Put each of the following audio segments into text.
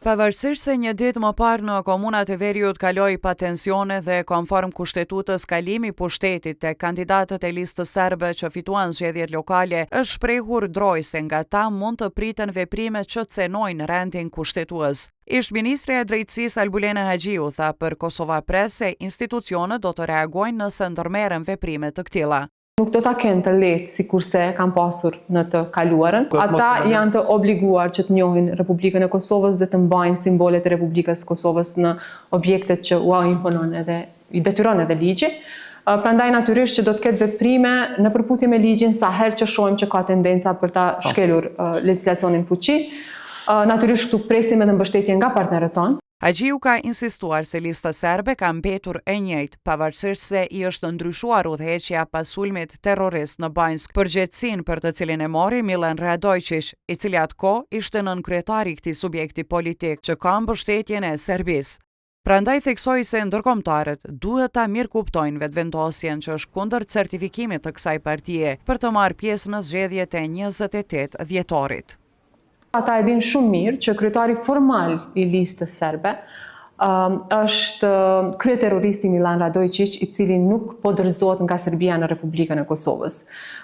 Pavarësisht se një ditë më parë në komunat e veriut kaloi pa tensione dhe konform Kushtetutës kalimi i pushtetit tek kandidatët e Listës Serbe që fituan zgjedhjet lokale është shprehur drojë se nga ta mund të priten veprime që cenojnë rendin kushtetues. Ish-ministrja e Drejtësisë Albulena Haxhiu tha për Kosovapress se institucionet do të reagojnë nëse ndërmerren veprime të këtilla. Nuk do ta kenë të lehtë sikurse e kanë pasur në të kaluarën. Ata janë të obliguar që të njohin Republikën e Kosovës dhe të mbajnë simbolet e Republikës së Kosovës në objektet që ua imponon edhe i detyron edhe ligji. Prandaj natyrisht që do të ketë veprime në përputhje me ligjin sa herë që shohim që ka tendenca për ta po. shkelur legjislacionin në fuqi. Natyrisht këtu presim edhe mbështetje nga partnerët tanë. Haxhiu ka insistuar se Lista Serbe ka mbetur e njëjtë, pavarësisht se i është ndryshuar udhëheqja pas sulmit terrorist në Banjskë, përgjegjësinë për të cilin e mori Millan Radoiçiq, i cili atë kohë ishte nënkryetari i këtij subjekti politik, që ka mbështetjen e Serbisë. Prandaj theksoi se ndërkombëtarët duhet ta mirëkuptojnë Vetëvendosjen që është kundër certifikimit të kësaj partie për të marrë pjesë në zgjedhjet e 28 dhjetorit. Ata e dinë shumë mirë që kryetari formal i Listës Serbe është kryeterroristi Milan Radoiçiq, i cili nuk po dorëzohet nga Serbia në Republikën e Kosovës.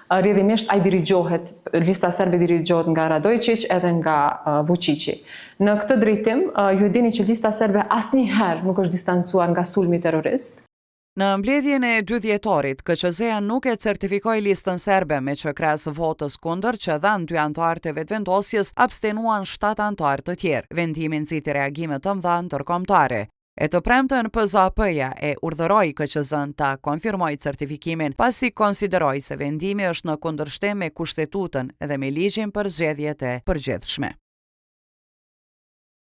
Rrjedhimisht ai dirigjohet, Lista Serbe dirigjohet nga Radoiçiq edhe nga Vuçiqi. Në këtë drejtim, ju e dini që Lista Serbe asnjëherë nuk është distancuar nga sulmi terrorist. Në mbledhjen e dy dhjetorit, KQZ-ja nuk e certifikoi Listën Serbe, meqë krahas votës kundër që dhanë dy anëtarët e Vetëvendosjes, abstenuan shtatë anëtarë të tjerë. Vendimi nxiti reagime të mëdha ndërkombëtare. E të premten PZAP-ja e urdhëroi KQZ-në ta konfirmojë certifikimin, pasi konsideroi se vendimi është në kundërshtim me Kushtetutën dhe me Ligjin për Zgjedhjet e Përgjithshme.